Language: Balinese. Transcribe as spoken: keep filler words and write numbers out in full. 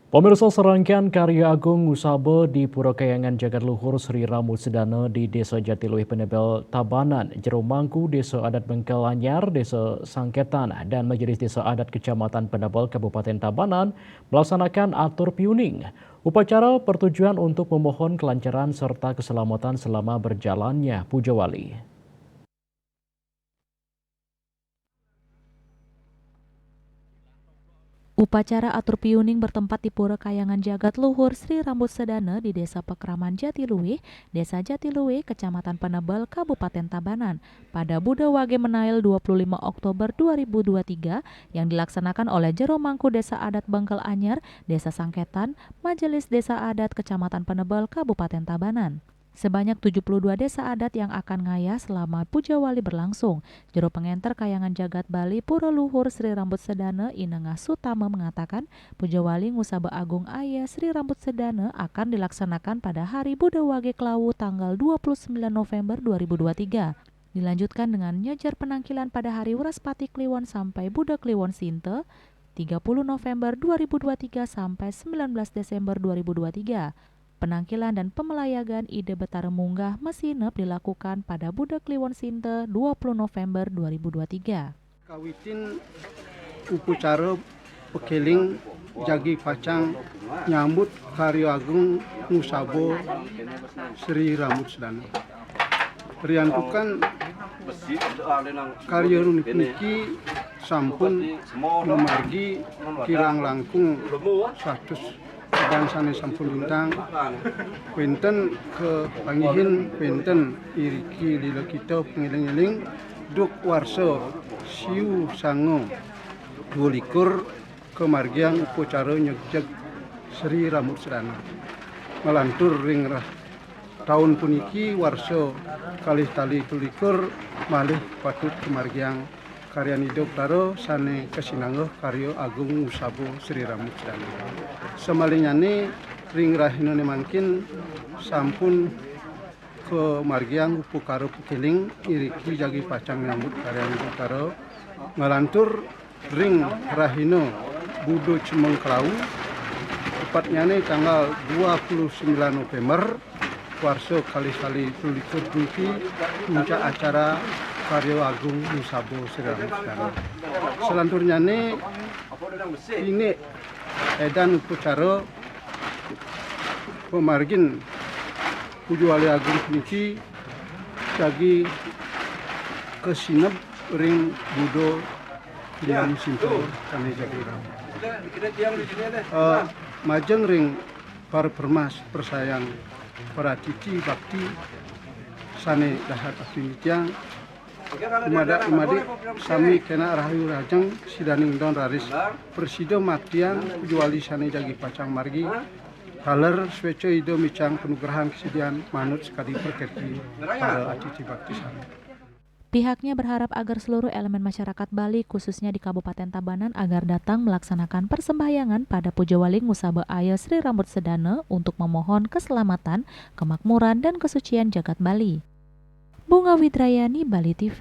Pemirsa, serangkaian karya agung ngusaba di Pura Kayangan Jagat Luhur Sri Rambut Sedana di Desa Jatiluwih Penebel Tabanan, Jero Mangku Desa Adat Bengkel Anyar, Desa Sangketan, dan Majelis Desa Adat Kecamatan Penebel Kabupaten Tabanan melaksanakan atur piuning. Upacara pertujuan untuk memohon kelancaran serta keselamatan selama berjalannya Puja Wali. Upacara atur piuning bertempat di Pura Kayangan Jagat Luhur Sri Rambut Sedana di Desa Pekraman Jatiluwih, Desa Jatiluwih, Kecamatan Penebel, Kabupaten Tabanan, pada Buda Wage Menail dua puluh lima Oktober dua ribu dua tiga, yang dilaksanakan oleh Jero Mangku Desa Adat Bengkel Anyar, Desa Sangketan, Majelis Desa Adat Kecamatan Penebel, Kabupaten Tabanan. Sebanyak tujuh puluh dua desa adat yang akan ngayah selama Puja Wali berlangsung. Jero Pengenter Kayangan Jagat Bali Pura Luhur Sri Rambut Sedana, Inengah Sutama, mengatakan, Puja Wali Ngusaba Agung Aya Sri Rambut Sedana akan dilaksanakan pada hari Buda Wage Klawu, tanggal dua puluh sembilan November dua ribu dua tiga. Dilanjutkan dengan nyejer penangkilan pada hari Wraspati Kliwon sampai Buda Kliwon Sinta, tiga puluh November dua ribu dua tiga sampai sembilan belas Desember dua ribu dua tiga. Penangkilan dan pemelayagan Ida Betara Munggah masinep dilakukan pada Buda Kliwon Sinta, dua puluh November dua ribu dua tiga. Kawitin upacara pekeling jagi pacang nyambut karya agung ngusaba Sri Rambut Sedana. Riantukan karya puniki sampun mamargi kirang langkung satus bangsane sampun lintang. Wenten kapanggihin, wenten iriki lila kita pangeling-eling, duk warsa siu sanga dua likur kamargiang upacara nyegjeg Sri Rambut Sedana. Nglantur ring rah taun puniki, warsa kalih tali telu likur, malih patut kamargiang karyan Ida Betara sane kasinanggeh karya agung ngusaba Sri Rambut Sedana. Samalinnyane ring rahinane mangkin sampun kamargiang upakara pekeling iriki jagi pacang nyambut karyan Ida Betara. Nglantur ring rahina Buda Cemeng Klawu, tepatnyane tanggal dua puluh sembilan November, warsa kalih tali telu likur puniki, puncak acara karya agung ngusaba Sri Rambut Sedana. Salanturnyane, indik edan upacara pamargin Puja Wali Agung puniki jagi kasineb ring Buda Kliwon Sinta sane jagi rame. Eh, majeng ring para permas persayan, para titi bakti sane dahat apin titiang, dumadak-dumadik sami kenak rahayu rahajeng, sidaning don raris prasida maktiang Puja Wali sane jagi pacang margi, taler sweca Ida micang panugrahan kasidian manut sakadi prakerti para atiti bakti sami. Pihaknya berharap agar seluruh elemen masyarakat Bali, khususnya di Kabupaten Tabanan, agar datang melaksanakan persembahyangan pada Puja Wali Ngusaba Aya Sri Rambut Sedana untuk memohon keselamatan, kemakmuran, dan kesucian jagat Bali. Bunga Widrayani, Bali T V.